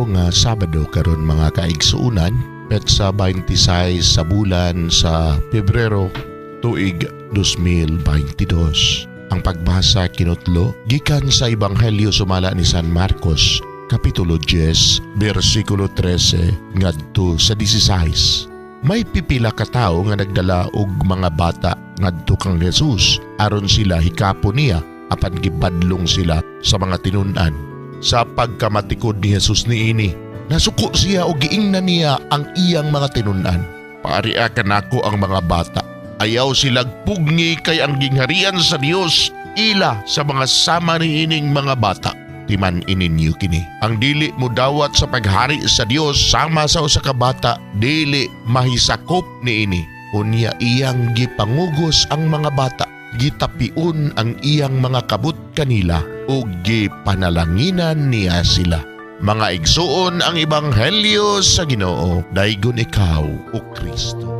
Adlaw nga Sabado karon, mga kaigsuunan, petsa 26 sa bulan sa Pebrero, tuig 2022. Ang pagbasa kinutlo gikan sa Ebanghelyo sumala ni San Marcos, Kapitulo 10, bersikulo 13 ngadto sa 16. May pipila ka tawo nga nagdala og mga bata ngadto kang Jesus aron sila hikapon niya, apan gibadlong sila sa mga tinun-an. Sa pagkamatikod ni Jesus niini, nasuko siya og giingnan niya ang iyang mga tinun-an: "Paaria kanako ang mga bata. Ayaw silag pugngi kay ang gingharian sa Dios ila sa mga sama niining mga bata. Timan-i ninyo kini. Ang dili mo dawat sa paghari sa Dios sama sa usa ka bata, dili mahisakop niini." Unya iyang gipangugos ang mga bata, gitapion ang iyang mga kabot kanila ug gipanalanginan niya sila. Mga igsuon, ang ebanghelyo sa Ginoo. Daygon ikaw, o Kristo.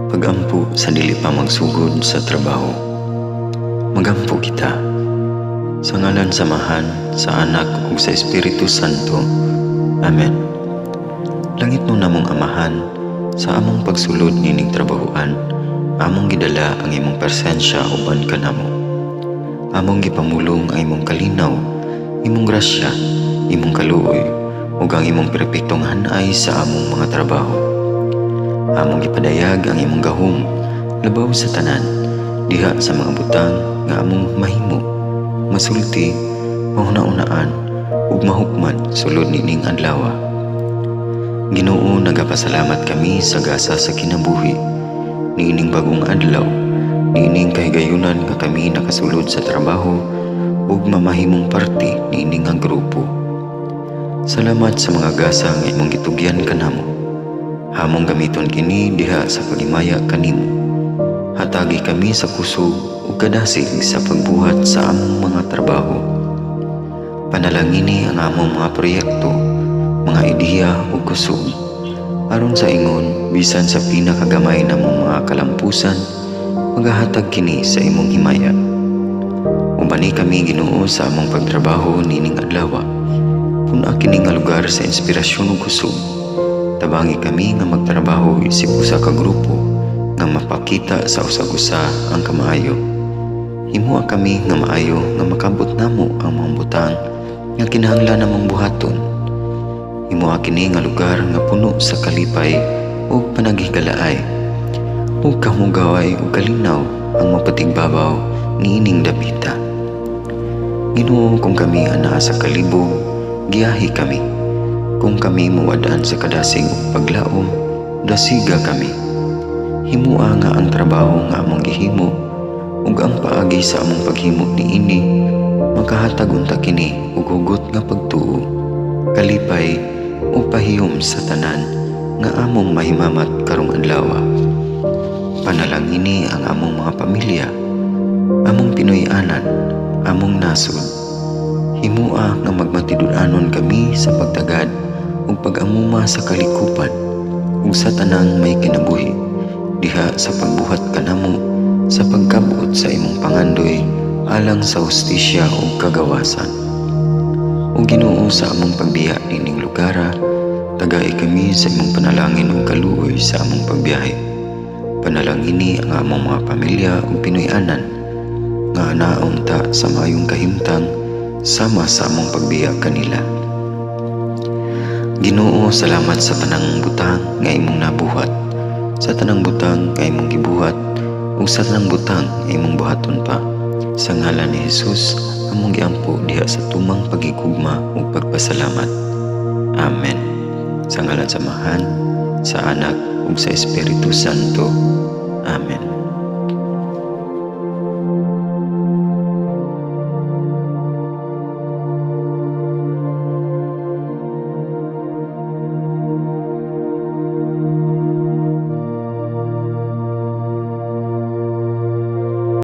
Pagampo sa dili pa magsugod sa trabaho. Magampo kita. Sa ngalan sa Amahan, sa Anak ug sa Espiritu Santo. Amen. Langitnon namong Amahan, sa among pagsulod nining trabahoan, among gidala ang imong presensya uban kanamo. Among gipamulong ang imong kalinaw, imong grasya, imong kaluoy, ug ang imong perpektong hanay sa among mga trabaho. Among gipadayag ang imong gahom labaw sa tanan diha sa mga butang nga among mahimo, masulti, mahuna-unaan ug mahukman sulod nining adlaw. Ginoo, nagapasalamat kami sa gasa sa kinabuhi niining bagong adlaw, niining kahigayunan nga kami nakasulod sa trabaho ug mamahimong parte niini nga grupo. Salamat sa mga gasa nga imong gitugyan kanamo. Among gamiton kini diha sa paghimaya kanimo. Hatagi kami sa kusog ug kadasig sa pagbuhat sa among mga trabaho. Panalangini ang among mga proyekto, mga ideya ug kusog. Aron sa ingon, bisan sa pinakagamay namong mga kalampusan, magahatag kini sa imong himaya. Ubani kami, Ginoo, sa among pagtrabaho nining adlaw. Pun-a kini nga lugar sa inspirasyon ug kusog. Tabangi kami nga magtrabaho isip usa ka grupo nga mapakita sa usag-usa ang kamaayo. Himoa kami nga maayo nga makabot namo ang mga butang nga kinahanglan namong buhaton. Himoa kini nga lugar nga puno sa kalipay ug panaghigalaay. Ug kahugaway ug kalinaw ang mapatigbabaw niining dapita. Ginoo, kung kami anaa sa kalibog, giyahi kami. Kung kami muwad-an sa kadasig ug paglaom, dasiga kami. Himoa nga ang trabaho nga among gihimo ug ang paagi sa among paghimo niini makahatag unta kini og hugot nga pagtuo, kalipay ug pahiyom sa tanan nga among mahimamat karong adlaw. Panalangini ang among mga pamilya, among Pinoy-anan, among nasod. Himoa nga magmatinud-anon kami sa pagtagad ug pag-amuma sa kalikupan ug sa tanang may kinabuhi diha sa pagbuhat kanamo sa pagkabot sa imong pangandoy alang sa hustisya ug kagawasan. O Ginoo, sa among pagbiya nining lugara, tagai kami sa imong panalangin ug kaluoy sa among pagbiyahe. Panalangini ang among mga pamilya ug Pinoy-anan nga anaon ta sa maayong kahimtang sama sa among pagbiya kanila. Ginoo, salamat sa tanang butang nga imong nabuhat, sa tanang butang nga imong gibuhat, ug sa tanang butang nga imong buhaton pa. Sa ngalan ni Jesus, among giampo diha sa tumang pagigugma ug pagpasalamat. Amen. Sa ngalan sa Amahan, sa Anak ug sa Espiritu Santo. Amen.